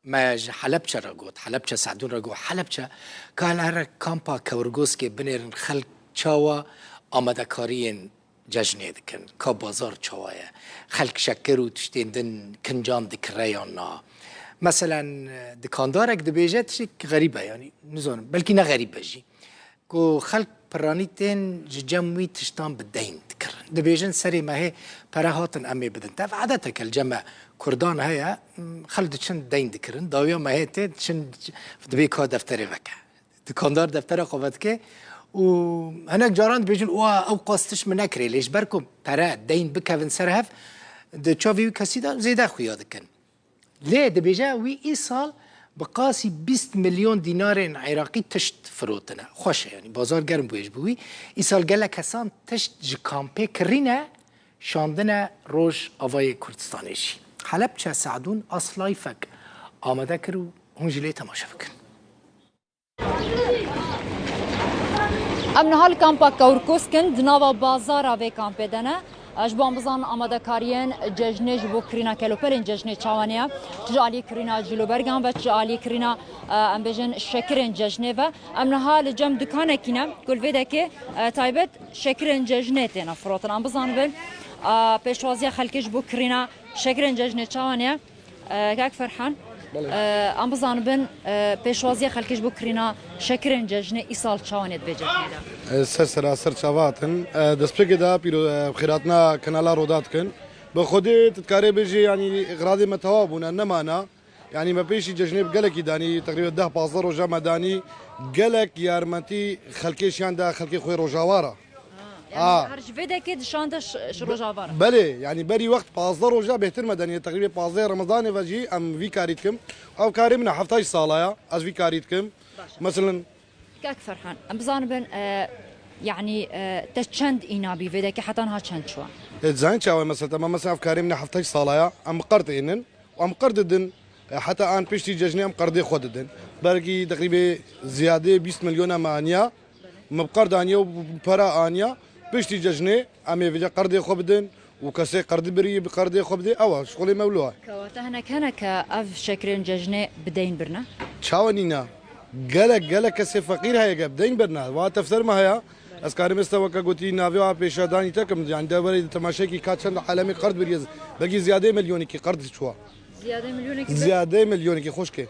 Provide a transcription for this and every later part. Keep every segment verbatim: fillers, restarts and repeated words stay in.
Me ji Helebçe re got, Helebçe Sedûn re got, Helebçe ka li her kampa Kewrgoskê binêrin xelk çawa amadekariyên cejnê dikin, ka bazar çawa ye, xelk şekir û tiştên din kincan dikire yan na. Meselen, dikandarek dibêje tiştek xerîb e, yanî nizanim, belkî ne xerîb be jî. Ku xelk piranî tên ji cem wî tiştan bi deyn dikirin. Dibêjin serê me hê pere hatin em ê bidin. Tev edetek li cem me Kurdan heye, xelk diçin deyn dikirin. Dawiya me hê tê diçin dibê ka defterê veke. Dikandar deftera xwe vedike û hinek caran dibêjin, wa ew qas tişt min nekirê. Lê ji ber ku pere, deyn bikevin ser hev, di çavê wî kesî de zêde xuya dikin. Lê dibêje wî îsal bi qasî bîst milyon dînarên Iraqî tişt firotine. Xweş e, yanî bazar germ bûye ji bo wî. Îsal gelek kesan tişt ji kampê kirîne, şandine Rojavayê Kurdistanê jî. Helebçe Se'dûn Aslayfek amade kir û hûn jî lê temaşe bikin. Em niha li kampa Kewrkosk in, di nava bazara vê kampê de ne. Ji bo em bizanin amadekariyên cejnê ji bo kirîna kelopelên cejnê çawa ne ye, çi ji aliyê kirîna cîlobergan ve, çi ji aliyê kirîna, e, em bêjin şekirên cejnê ve. Em niha li cem dukanekî ne ku li vê dekê, e, taybet şekirên cejnê têne firotin. Em bizanibin, e, pêşwaziya xelkê ji bo kirîna şekirên cejnê çawa ne ye. E, kak Ferhan, Belê. E, em bizanibin, e, pêşwaziya xelkê ji bo kirîna şekirên cejnê îsal çawa ne di vê cejnê de? E, ser sera, ser çava hatin. E, destpêkê de pîro, e, xêratina kanala Roda dikin. Bi Xwedê tu dikarê bêjî, yanî, xradê me tewa bûne, nemana. Yanî me pêşî cejnê bi gelekî danî, teqrîben deh pazdeh roja me danî, gelek yarmetî xelkê şiyan da xelkê xwe Rojava re. Ha, yanî A. her ji vê dekê dişande ş-, ji Rojava re. Belê, yanî berî wext pazdeh roja bêhtir me danî, teqrîbê pazdeh Remezanê ve jî em vî karî dikim. Ev karê min e, heftay sala ya, ez vî karî dikim. Baş e. Meselen, Kak Ferhan, em bizanibin, e, yanî, e, te çend îna bî vê dekê heta niha çend çû? E, dizanin çawa mesela, te me mesela ev karê min e heftay sala ya, em bi qerd ênin. Em qir didin, e, heta an piştî cejnê em qerdê xwe didin. Belkî teqrîbê ziyadê bîst milyona me aniya. Me bi qerd aniye û bi pera aniya. Piştî cejnê em ê vêca qerdê xwe bidin û kesê qerdî birî bi qerdê xwe bidê. Ew e, şixulê me wilo e. Kewata hinek hene ke ev şekirên cejnê bi deyn birine? Çawa nîne? Gelek, gelek kesê feqîr heye ke bi deyn birine. Wa tefser me heye. Ez karim êsta weke gotî navê wa pêşadanî te kim. Yanî de were temaşekî ka çend alemê qerd biriye. Belkî ziyadê milyonekî qerd çûwa. Ziyadê milyonekî be? Ziyadê milyonekî xwişkê.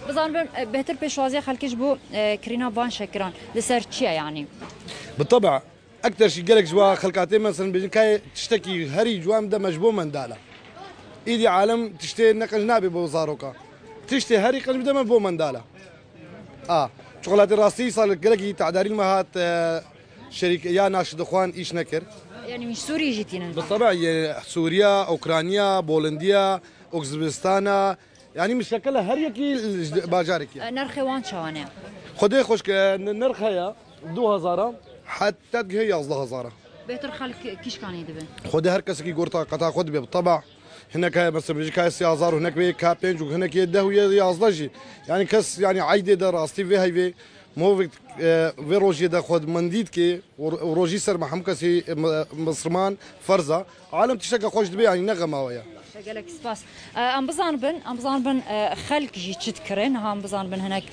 Bizanibin, e, bêhtir pêşwaziya xelkê ji bo, e, kirîna van şekiran li ser çi ye yanî? Bi teba, ekter jî gelek ji wa xelkatê me, mesela bêjin kayê tiştekî herî ciwan de me ji bo mendala. Îdî alem tiştê neqil nabe bo zaroka. Tiştê herî qil bide me bo mendala. A, çikolatê rastî sal gelekî tedarî me hat, e, şerîk ya naş dixwan îş nekir. Yanî min Sûrî jî tînin? Bi teba ye Sûriya, Ukrayna, Bolindiya, Uzbekistana. Yanî min şekila her yekî ji bajarekî. E, nirxê wan çawa ne? Xwedê xweşke, n-, nirx heye du hezara heta digihe yazdeh hezara. Bêhtir xelk kîşkanî dibe? Xwedê her kesekî gorta qeta xwe dibe, bi teba. Hinek heye, mesela, ji ka sê hezar û hinek bê ka pênc û hinek yê deh û yê yazdeh jî. Yanî kes, yanî eydê de rastî vê heyvê, movik, e, vê rojê de xwe mendî dike û, û rojî ser me hemû kesî, e, mi-, misliman ferz e. Alem tişteke xweş dibe, yanî ne xema we ye. Gelek spas. E, em bizanibin, em bizanibin, e, xelk jî çi dikire, niha em bizanibin hinek,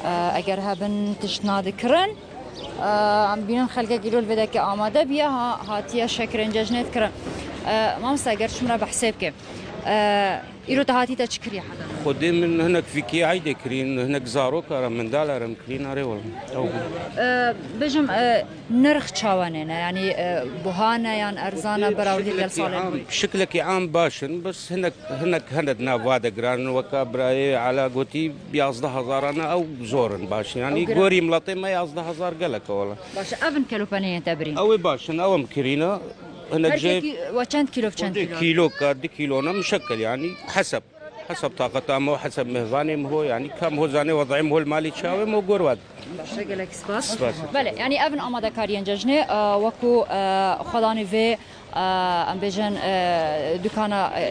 e, eger hebin tişt nadikirin. E, em bînin xelkek îro li vê dekê amade bûye, ha, hatiye şekirên cejnê dikirin. E, mamoste, eger çi min re behsê bike. E, îro te hatî te çi kiriye heta? Xwedê min hinek fîkê eydê kirîn, hinek zaroka re, mendala re em kirîn, arê wele. Ew bû. E, bêjim, e, nirx çawa ne ne? Yanî, e, buha ne yan erzan e, berawerî gel Şiklekî salê am, bûyî? Şiklekî am baş in, bes hinek, hinek hene di nav wa de giran in, weka birayê Ela gotî, yazdeh hezarana ew zor in, baş in. Yanî ew giran gorî miletê me yazdeh hezar gelek e wele. Baş e, ev in kelopeneyên te birîn? Ew ê baş in, ew em kirîne. Hinek Her jê kekî we çend kîlo bi çend kîlo? Kîloka, du kîlona muşekkel, yanî heseb. Hesab taqeta me, hesab mehvanê me ho, yanî ka me ho zanê wezayê me ho li malê çawa ye, me ho gor wad. Baş e, gelek spas. Spas. Belê, yanî ev in amadekariyên cejnê, e, wekû, e, xwedanê vê, e, em bêjin, e, dukana, e,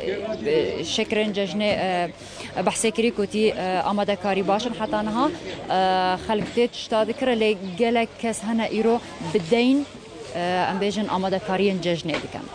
e, şekirên cejnê, e, behsê kirî ku tî, e, amadekarî baş in heta niha, e, xelk tê tişta dikire, lê gelek kes hene îro bi deyn, e, em bêjin amadekariyên cejnê dikin.